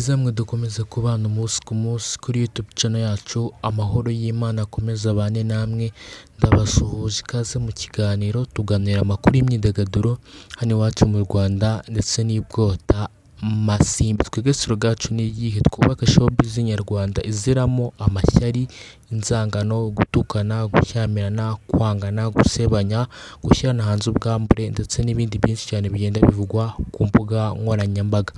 byiza mwe dukomeze kubana umunsi ku munsi kuri YouTube channel yacu. Amahoro y'Imana akomeze abane namwe. Ndabasuhuje, ikaze mu kiganiro tuganira amakuru y'imyidagaduro hano iwacu mu Rwanda ndetse n'ibwota masimbi. Twebwe slogan yacu ni iyihe? Twubake showbiz nyarwanda iziramo amashyari, inzangano, gutukana, gushyamirana, kwangana, gusebanya, gushyirana hanze ubwambure ndetse n'ibindi byinshi cyane bigenda bivugwa ku mbuga nkoranyambaga.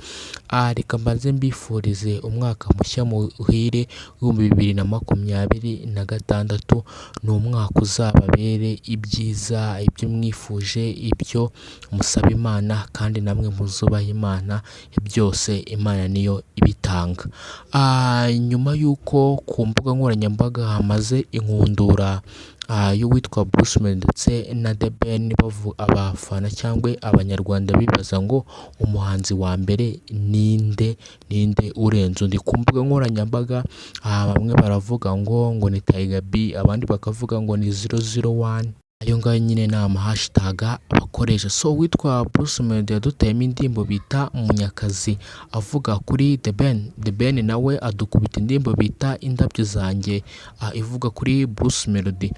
Aha reka mbanze mbifurize umwaka mushya muhire w'2026. Ni umwaka uzababere ibyiza, ibyo mwifuje, ibyo musaba Imana, kandi namwe muzubaha Imana, byose Imana niyo ibitanga. Nyuma y'uko ku mbuga nkoranyambaga hamaze inkundura y'uwitwa Bruce Melodie ndetse na The Ben, abafana cyangwa Abanyarwanda bibaza ngo umuhanzi wa mbere ninde, ninde urenze undi? Ku mbuga nkoranyambaga bamwe baravuga ngo ni Tiger B, abandi bakavuga ngo ni 001. Ayo ngayo nyine ni ama hashtag bakoresha. So uwitwa Bruce Melodie yaduteyemo indirimbo bita Munyakazi avuga kuri The Ben. The Ben nawe adukubita indirimbo bita Indabyo Zanjye ivuga kuri Bruce Melodie.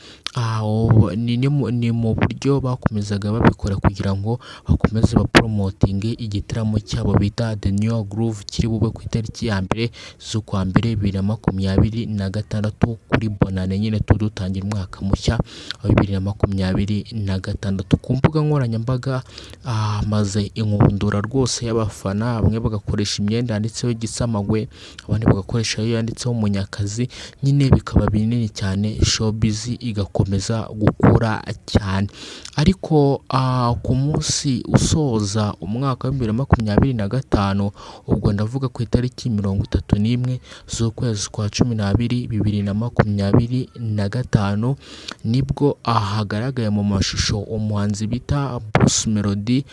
Ni mu buryo bakomezaga babikora kugira ngo bakomeze bapromotinge igitaramo cyabo bita The New Groove, kiri bube ku itariki ya 1 z'ukwa mbere 2026 kuri Bonane, nyine dutangira umwaka mushya wa 2026. Ku mbuga nkoranyambaga hamaze inkundura rwose y'abafana, bamwe bagakoresha imyenda yanditseho Igisamagwe, abandi bagakoresha iyo yanditseho Munyakazi, nyine bikaba binini cyane, showbiz igakomeza gukura cyane. Ariko ku munsi usoza umwaka wa 2025, ubwo ndavuga ku itariki 31 z'ukwezi kwa 12 2025, nibwo hagaragaye mu mashusho umuhanzi bita Bruce Melodie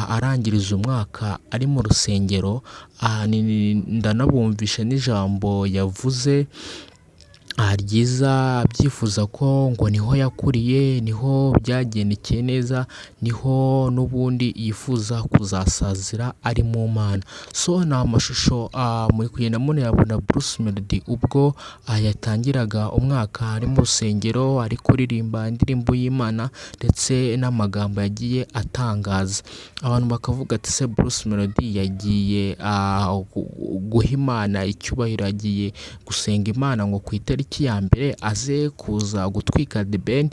arangiriza umwaka ari mu rusengero. Ndanabumvisha n'ijambo yavuze ryiza, abyifuza ko ngo niho yakuriye, niho byagendekeye neza, niho n'ubundi yifuza kuzasazira ari mu Mana. So ni amashusho muri kugenda munayabona, Bruce Melodie ubwo yatangiraga umwaka ari mu rusengero ari kuririmba indirimbo y'Imana ndetse n'amagambo yagiye atangaza. Abantu bakavuga ati: "Se Bruce Melodie yagiye guha Imana icyubahiro, yagiye gusenga Imana ngo ku itariki ya 1 aze kuza gutwika The Ben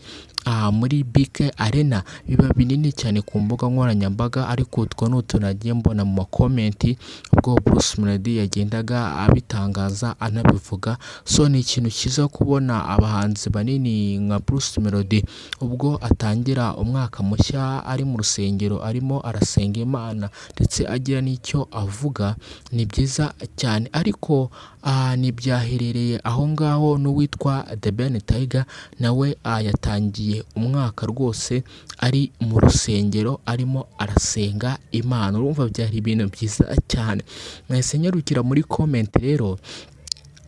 muri BK Arena?" Biba binini cyane ku mbuga nkoranyambaga, ariko utwo ni utuntu nagiye mbona mu ma comment ubwo Bruce Melodie yagendaga abitangaza anabivuga. So ni ikintu cyiza kubona abahanzi banini nka Bruce Melodie ubwo atangira umwaka mushya ari mu rusengero, arimo arasenga Imana ndetse agira n'icyo avuga, ni byiza cyane. Ariko ntibyaherereye aho ngaho, n'uwitwa The Ben Tiger nawe yatangiye umwaka rwose ari mu rusengero arimo arasenga Imana. Urumva byari ibintu byiza cyane. Nahise nyarukira muri comment rero,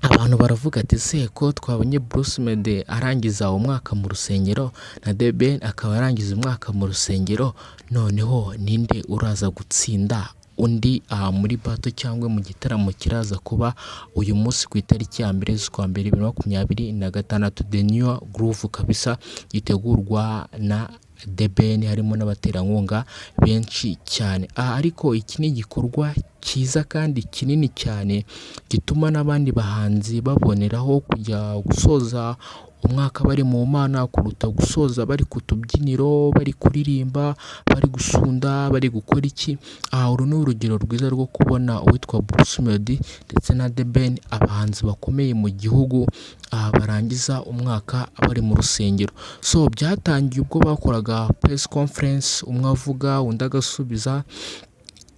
abantu baravuga ati: "Se ko twabonye Bruce Melodie arangiza umwaka mu rusengero na The Ben akaba arangiza umwaka mu rusengero, noneho ninde uraza gutsinda undi muri battle cyangwa mu gitaramo kiraza kuba uyu munsi ku itariki ya 1 z'ukwa mbere 2026, The New Groove kabisa, gitegurwa na The Ben, harimo n'abaterankunga benshi cyane?" Aha ariko iki ni igikorwa cyiza kandi kinini cyane gituma n'abandi bahanzi baboneraho kujya gusoza umwaka bari mu Mana kuruta gusoza bari ku tubyiniro, bari kuririmba, bari gusunda, bari gukora iki. Aha uru ni urugero rwiza rwo kubona uwitwa Bruce Melodie ndetse na The Ben, abahanzi bakomeye mu gihugu, barangiza umwaka bari mu rusengero. So byatangiye ubwo bakoraga press conference, umwe avuga undi agasubiza,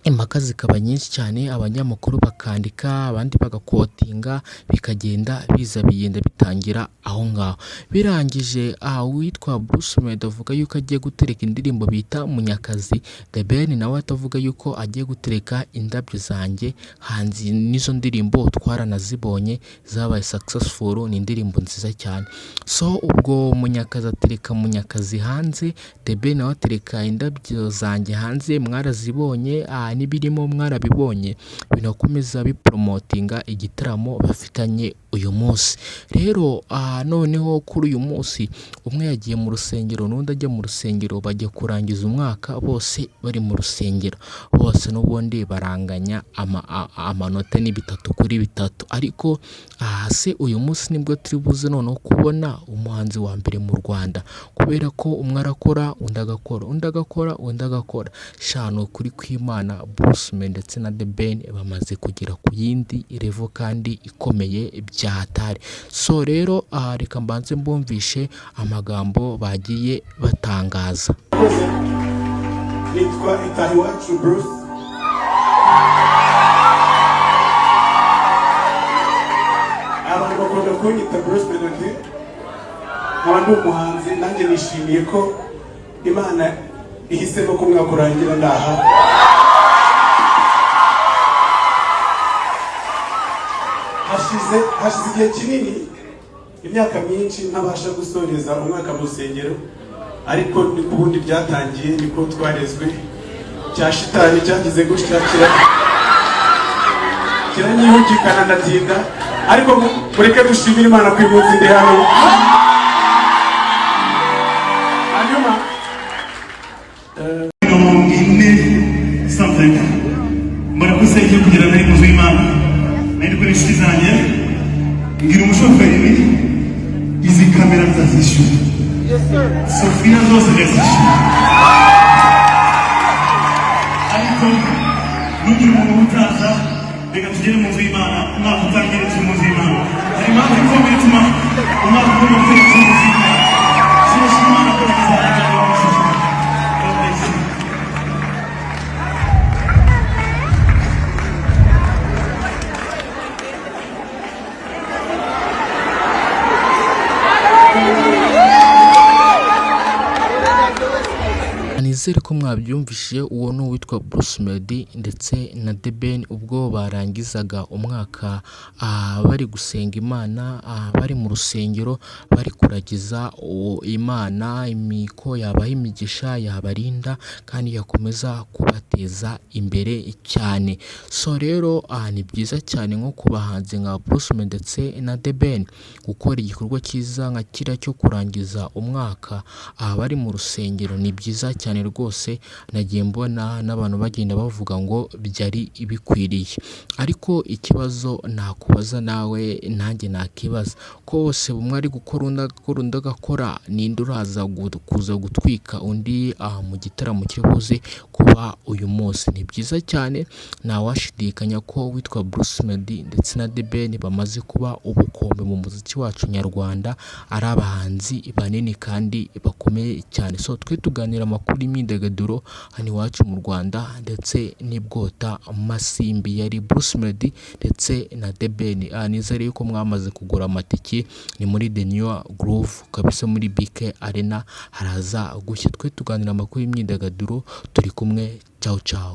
impaka zikaba nyinshi cyane, abanyamakuru bakandika, abandi bagaquotinga, bikagenda biza bigenda bitangira aho ngaho. Birangije uwitwa Bruce Melodie avuga yuko agiye gutereka indirimbo bita Munyakazi, The Ben nawe atavuga yuko agiye gutereka Indabyo Zanjye hanze. N'izo ndirimbo twaranazibonye, zabaye successful, ni indirimbo nziza cyane. So ubwo Munyakazi atereka Munyakazi hanze, The Ben nawe atereka Indabyo Zanjye hanze, mwarazibonye. N'ibirimo mwarabibonye, binakomeza biporomotinga igitaramo bafitanye uyu munsi. Rero noneho kuri uyu munsi umwe yagiye mu rusengero n'undi ajya mu rusengero, bajya kurangiza umwaka bose bari mu rusengero, bose n'ubundi baranganya amanota ni 3-3. Ariko aha se uyu munsi nibwo turi buze noneho kubona umuhanzi wa mbere mu Rwanda, kubera ko umwe arakora undi agakora, undi agakora undi agakora. Sha ni ukuri kw'Imana, Bruce Melody ndetse na The Ben bamaze kugera ku yindi level kandi ikomeye bya hatari. So rero reka mbanze mbumvishe amagambo bagiye batangaza. Nitwa Itahiwacu Bruce. Abantu bakunda kunyita Bruce Melody, nkaba ndi umuhanzi. Nanjye nishimiye ko Imana ihisemo ko umwaka urangira ndaha. Hashize igihe kinini, imyaka myinshi, ntabasha gusoreza umwaka mu rusengero, ariko ni ku bundi byatangiye, niko twarezwe. Cya shitani cyagize gutya kiranyihugikana ndatinda, ariko mureke dushimire Imana ko uyu munsi ndi hano. Hanyuma 40 something, mbona ko isaha igiye kugera. Nari mu nzu y'Imana, nari ndi kumwe n'inshuti zanjye. Mbwira umushoferi ni izi kamera nzazishyura, Sofiya zose ndazishyura, ariko ntugire umuntu utaza. Reka tugere mu nzu y'Imana, umwaka utangire turi mu nzu y'Imana. Hari impamvu ikomeye ituma umwaka ugomba gutangira turi mu nzu y'Imana. Turashima Imana ko yagize ahantu mu ijuru. God bless you. Nizere ko mwabyumvise. Uwo ni uwitwa Bruce Melody ndetse na The Ben, ubwo barangizaga umwaka bari gusenga Imana, bari mu rusengero, bari kuragiza Imana imiko yabaha imigisha, yabarinda kandi yakomeza kubateza imbere cyane. So rero ni byiza cyane nko ku bahanzi nka Bruce Melody ndetse na The Ben gukora igikorwa cyiza nka kiriya cyo kurangiza umwaka bari mu rusengero. Ni byiza cyane rwose, nagiye mbona n'abantu bagenda bavuga ngo byari bikwiriye. Ariko ikibazo nakubaza nawe nanjye nakibaza, ko bose umwe ari gukora undi agakora undi agakora, ninde uraza kuza gutwika undi mu gitaramo kiri buze kuba uyu munsi? Ni byiza cyane, ntawashidikanya ko witwa Bruce Melody ndetse na The Ben bamaze kuba ubukombe mu muziki wacu nyarwanda, ari abahanzi banini kandi bakomeye cyane. So twe tuganira amakuru y'imyidagaduro hano iwacu mu Rwanda ndetse n'ibwota masimbi. Yari Bruce Melody ndetse na The Ben. Nizere yuko mwamaze kugura amatike, ni muri The New Groove kabisa, muri BK Arena haraza gushya. Twe tuganira amakuru y'imyidagaduro, turi kumwe, ciao ciao.